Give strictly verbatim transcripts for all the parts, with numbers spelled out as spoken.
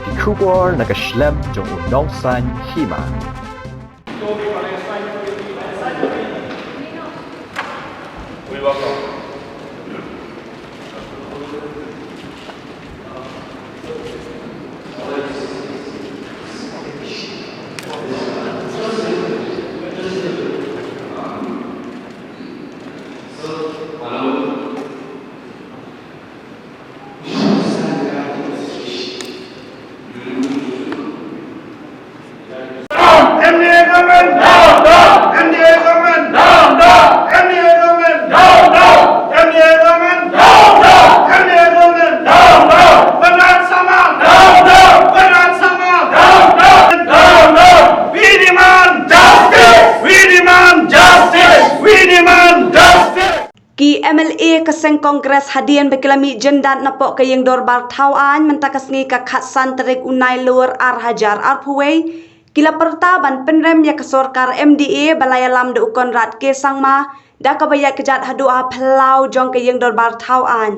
Ki khubor na ka shlem jong u nongsan hima. M D A government! Down, down! M D A government! Down, down! M D A government! Down, down! M D A government! Down, down! M D A government! Down, down! Conrad Sangma! Down, down! Conrad Sangma! Down, down! Down, down! We demand justice! We demand justice! We demand justice! Ki M L A ka seng Congress hadien ba ki la mih jyndat napoh ka ïing dorbar thaw aiñ mynta ka sngi ka khatsan tarik u Nailur ar hajar arphew wei, ki la pyrta ban pynrem ïa ka sorkar M D A ba la ïalam da u Conrad K Sangma, da kaba ïaid kjat haduh ha phyllaw jong ka ïing dorbar thaw aiñ.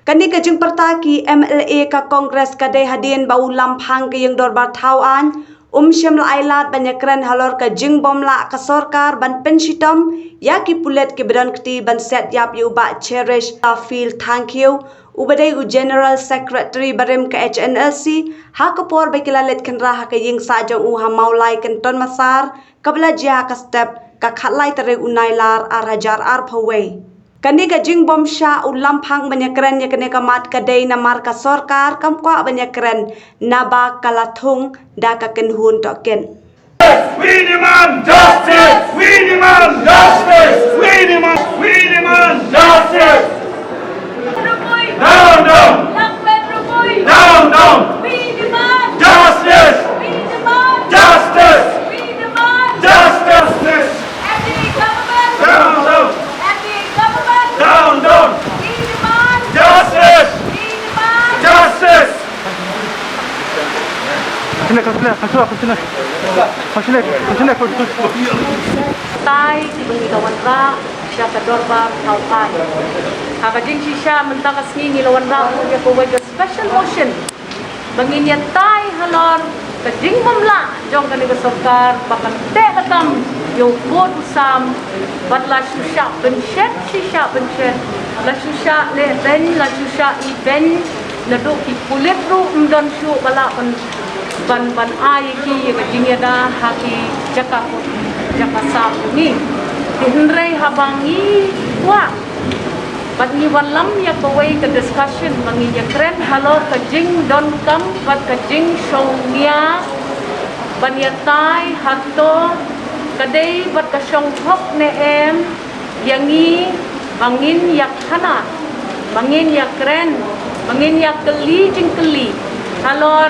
Kane ka jingpyrta ki M L A ka Congress ka dei hadien ba u lamphang ka ïing dorbar thaw aiñ um shym la ai lad ban ïakren halor ka jingbym lah ka sorkar ban pynshitom ïa ki pulit kiba don kti ban siat ïap ïa u Bah Cherish Tafil Thangkhiew, uba dei u General Secretary barim ka H N L C, ha ka por ba ki la leit khynra ha ka ïing sah jong u ha Mawlai Kynton Massar, kaba la jia ha ka step ka khatlai tarik u Nailar ar hajar arphew wei. Kane ka jingbym shah u lamphang ban ïakren ïa kane ka mat ka dei namar ka sorkar kam kwah ban ïakren naba ka la thung da ka kynhun tohkit. We demand justice! We demand justice! We demand, we demand justice! Down, down! Down, down! We demand justice! We demand justice! We demand justice! Down, down! Down, down! Justice! Justice! Batai kiba ngi la wanrah sha ka dorbar thaw aiñ. Ha ka jingshisha mynta ka sngi ngi la wanrah ïa kawei ka special motion ba ngin ïatai halor ka jingbymlah jong kane ka sorkar ba kan teh ka tam ïa u pud u sam bad la shu shah pynshet, shu shah pynshet, la shu shah leh beiñ, la shu shah ïeh beiñ, naduh ki pulit ruh ym don shuh ba lah ban, ban, ban ai ïa ki ïa ka jingïada ha ki jaka pud jaka sam jong ngi. Te hynrei haba ngi kwah bad ngi wallam ïa kawei ka discussion ba ngi ïakren halor ka jingdonkam bad ka jingshongnia ban ïatai hato ka dei bad ka shong hok ne em ïa ngi ba ngin ïakhana, ba ngin ïakren, ba ngin ïakylli jingkylli halor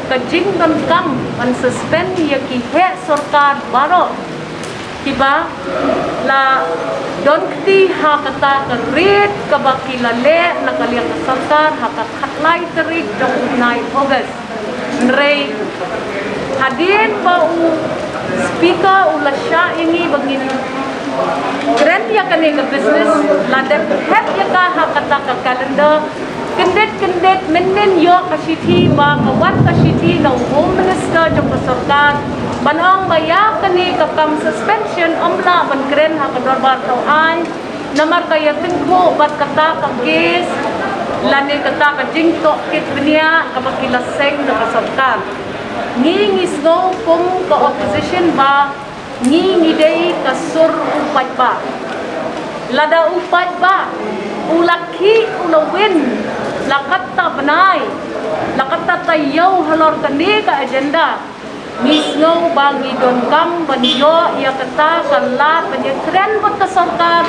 ka jingdonkam ban suspend ïa ki heh sorkar baroh kiba la don kti ha kata ka rit kaba ki la leh na ka liang ka sorkar ha ka khatlai tarik jong u bnai August. Hynrei hadien ba u Speaker u la shah ïa ngi ba ngin kren ïa kane ka business, la dep hep ïa ka ha kata ka calendar. Kyndit kyndit mynnin ïoh ka shithi ba ka wan ka shithi na u Home Minister jong ka sorkar ban ong ba ïa kane ka kam suspension ym lah ban kren ha ka dorbar thaw aiñ namar ka ïatyngkhuh bad kata ka case lane kata ka jingtohkit bniah kaba ki la seng da ka sorkar. Ngi ngi sngew kum ka opposition ba ngi ngi dei ka sur u paidbah. Lada u paidbah u la khih u la win la katta bnai, la katta taïew halor kane ka agenda, ngi sngew ba ngi donkam ban ïoh ïa kata ka lad ban ïakren bad ka sorkar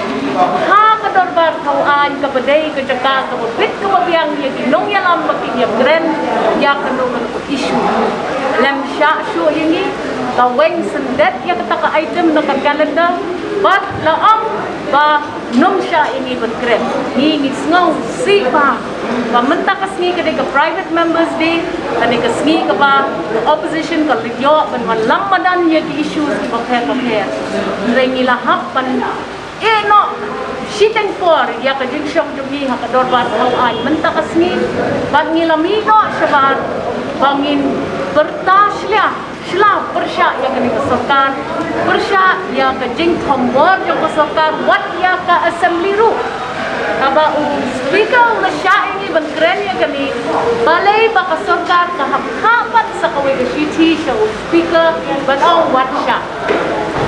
ha ka dorbar thaw aiñ kaba dei ka jaka kaba bit kaba biang ïa ki nongïalam ba kin ïakren ïa kano kano ka issue. Lem shah shuh ïa ngi, la weng syndet ïa kata ka item na ka calendar bad la ong ba nym shah ïa ngi ban kren. Ngi ngi sngew sih ba, ba mynta ka sngi ka dei ka private members day, kane ka sngi kaba opposition ka leit ïoh ban wallam madan ïa ki issues kiba pher ba pher. Hynrei ngi la hap ban ïeh noh shiteng por ïa ka jingshong jong ngi ha ka dorbar thaw aiñ mynta ka sngi bad ngi la mih noh shabar Ba ngin pyrta shlia, shla pyrshah ïa kane ka sorkar, pyrshah ïa ka jingthombor jong ka sorkar, wat ïa ka assembly ruh. Haba u speaker u la shah ïa ngi ban kren ïa kane, balei ba ka sorkar ka hap kha pat sa kawei ka shithi sha u speaker ban ong wat shah.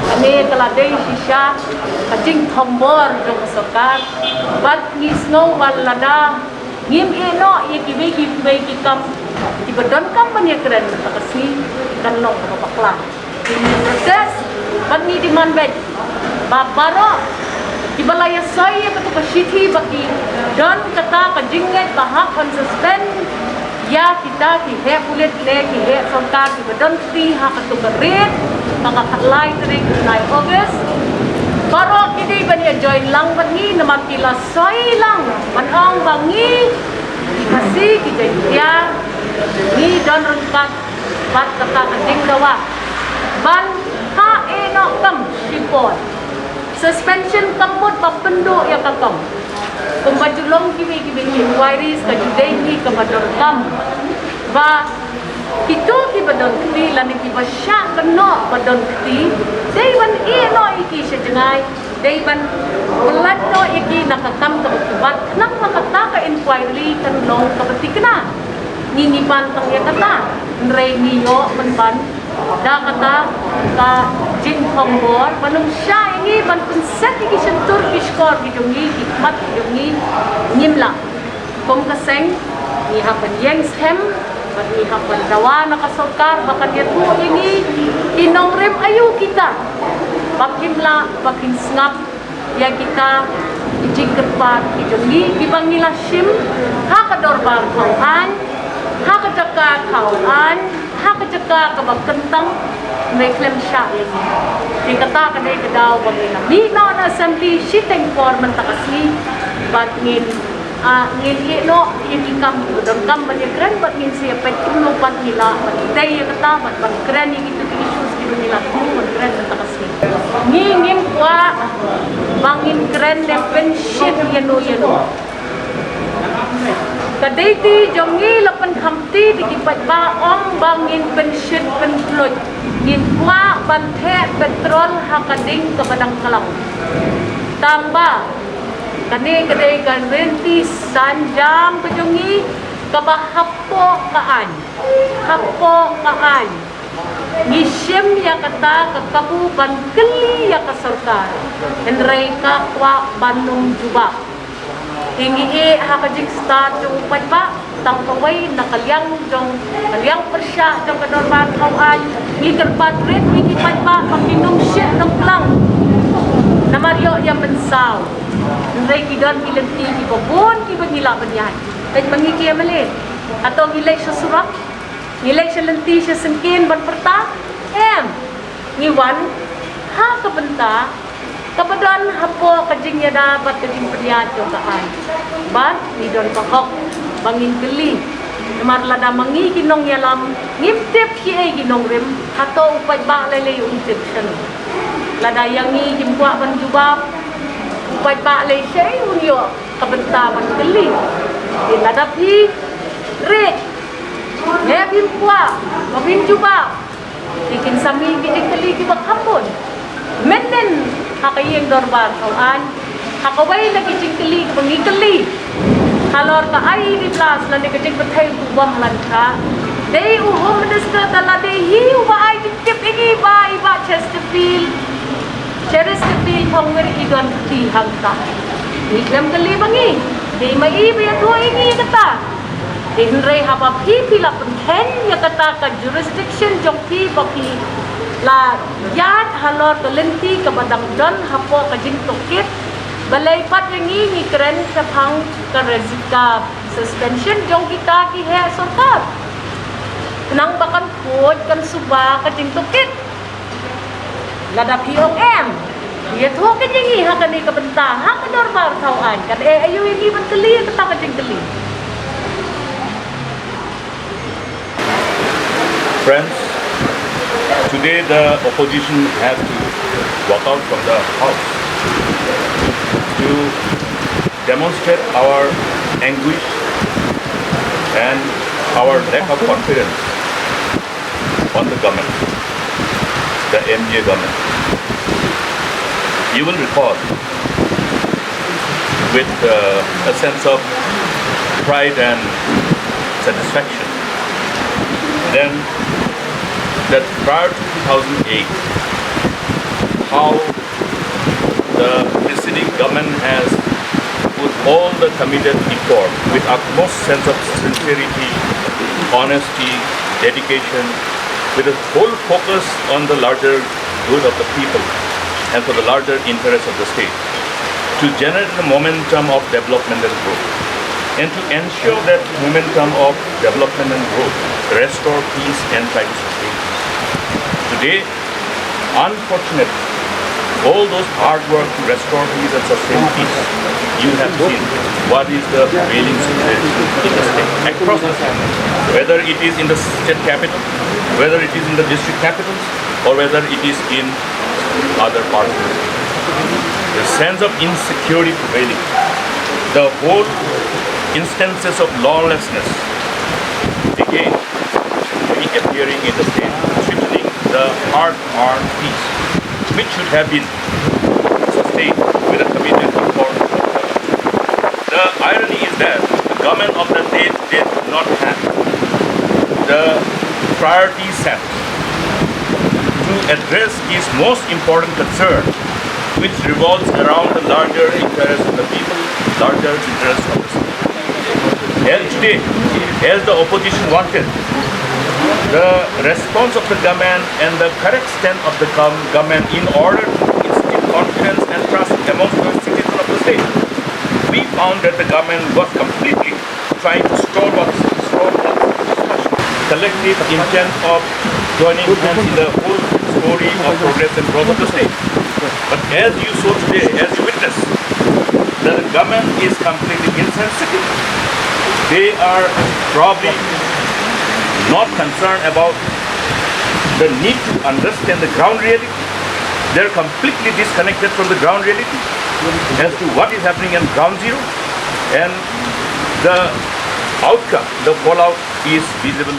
Kane ka la dei shisha ka jingthombor jong ka sorkar. Bad ngi sngew ba lada ngim ïeh noh ïa kiwei kiwei ki kam kiba donkam ban ïakren mynta ka sngi, kan long kaba bakla. Ngi protest bad ngi demand beit ba baroh kiba la ïasoi ïa katu ka shithi ba ki don kata ka jingngeit ba hap ban suspend ïa kita ki heh pulit ne ki heh sorkar kiba don kti ha katu ka rit ha ka khatlai tarik u bnai August. Baroh ki dei ban ïa join lang bad ngi namar ki la soi lang ban ong ba ngi ki Khasi ki Jaiñtia ngi don ryngkat bad kata ka jingdawa ban ha ïeh noh kam shipor. Suspension kam mut ba pynduh ïa ka kam. Kumba ju long kiwei kiwei ki inquiries ka ju dei hi kaba donkam ba kito kiba don kti lane kiba shah kynnoh ba don kti dei ban ïeh noh ïa ki sha jngai, dei ban pyllait noh ïa ki na ka kam kaba kyrpad khnang ba kata ka inquiry kan long kaba thikna. Ngi ngi pan tang ïa kata, hynrei ngi ïoh pynban da kata ka jingthombor ban ym shah ïa ngi ban pynset ïa ki shyntur ki shkor ki jong ngi, ki khmat ki jong ngi, ngim lah. Kum ka seng ngi hap ban ïeng skhem bad ngi hap ban dawa na ka sorkar ba kan ïathuh ïa ngi ki nongrim aïu kita ba kim lah ba kin sngap ïa kita ki jingkyrpad ki jong ngi kiba ngi la shim ha ka dorbar thaw aiñ, ha ka jaka thaw aiñ, ha ka jaka kaba kyntang, hynrei khlem shah ïa ngi. Te kata ka dei ka daw ba ngi la mih noh na assembly shiteng por mynta ka sngi bad ngin, ah, ngin ïeh noh ïa ki kam kiba donkam ban ïakren bad ngin sa ïa peit kumno pat ngi lah ban tei ïa kata bad ban kren ïa kitu ki issues kiba ngi la thmu ban kren mynta ka sngi. Ngi ngim kwah ba ngin kren ne pynshit ïano ïano. Ka deiti jong ngi la pynkhamti da ki paidbah ong ba ngin pynshit pynpluit. Ngim kwah ban theh petrol ha ka ding kaba dang khlaw. Tangba kane ka dei ka rynti sanjam ka jong ngi kaba hapoh ka aiñ. Hapoh ka aiñ ngi shim ïa kata ka kabu ban kylli ïa ka sorkar, hynrei ka kwah ban ym jubab. Te ngi ïeh ha ka jingstad jong u paidbah tang kawei na ka liang jong ka liang pyrshah jong ka dorbar thaw aiñ. Ngi kyrpad rit ïa ki paidbah ba kin ym shit nongklang namar ïoh ïa mynsaw. Hynrei ki don ki lynti kiba bun kiba ngi lah ban ïaid. Peit ma ngi ki M L A, hato ngi leit sha surok? Ngi leit sha lynti sha syngkien ban pyrta? Em. Ngi wan ha ka bynta kaba don hapoh ka jingïada bad ka jingpynïaid jong ka aiñ. Bad ngi don ka hok ba ngin kylli. Namar lada ma ngi ki nongïalam ngim tip kiei ki nongrim, hato u paidbah lei lei un tip shano? Lada ïa ngi ngim kwah ban jubab, u paidbah lei shei un ïoh ka bynta ban kylli. Te lada phi rit ne phim kwah ba phin jubab, te kin sa mih ki jingkylli kiba kham bun. Mynnin ha ka ïing dorbar thaw aiñ, ha kawei na ki jingkylli kiba ngi kylli halor ka I E D blast lane ka jingpynthei u bom Langkha, dei u Home Minister, te la dei hi uba ai jingtip ïa ngi ba i Bah Chesterfield, Chesterfield Thongwir i don kti hangta. Ngi khlem kylli ma ngi, dei ma i ba ïathuh ïa ngi kata. Te hynrei haba phi phi la pynkheiñ ïa kata ka jurisdiction jong phi ba phi la ïaid halor ka lynti kaba dang don hapoh ka jingtohkit, balei pat ïa ngi ngi kren shaphang ka resi-, ka suspension jong kita ki heh sorkar? Khnang ba kan khuid kan suba ka jingtohkit. Lada phi ong em, ïathuh keiñ ïa ngi ha kane ka bynta ha ka dorbar thaw aiñ, kan eh aïu ïa ngi ban kylli ïa kata ka jingkylli? Friends, today the opposition have to walk out from the house to demonstrate our anguish and our lack of confidence on the government, the M D A government. You will recall with uh, a sense of pride and satisfaction then that prior to two thousand eight, how the preceding government has, with all the committed effort, with utmost sense of sincerity, honesty, dedication, with a whole focus on the larger good of the people and for the larger interest of the state, to generate the momentum of development and growth, and to ensure that momentum of development and growth restore peace and try to sustain peace. Today, unfortunately, all those hard work to restore peace and sustain peace, you have seen what is the prevailing situation in the state, across the state, whether it is in the state capital, whether it is in the district capitals, or whether it is in other parts of the state. The sense of insecurity prevailing, the whole instances of lawlessness again reappearing in the state, threatening the hard-earned peace, which should have been sustained with a committed effort. The irony is that the government of the state did not have the priority set to address this most important concern, which revolves around the larger interests of the people, larger interests of the state. And today, as the opposition wanted, the response of the government and the correct stand of the gov- government in order to instill confidence and trust amongst the citizens of the state, we found that the government was completely trying to stall us, stall us, collective intent of joining hands in the whole story of progress and growth of the state. But as you saw today, as you witness, the government is completely insensitive. They are probably not concerned about the need to understand the ground reality. They're completely disconnected from the ground reality as to what is happening on ground zero, and the outcome, the fallout is visible.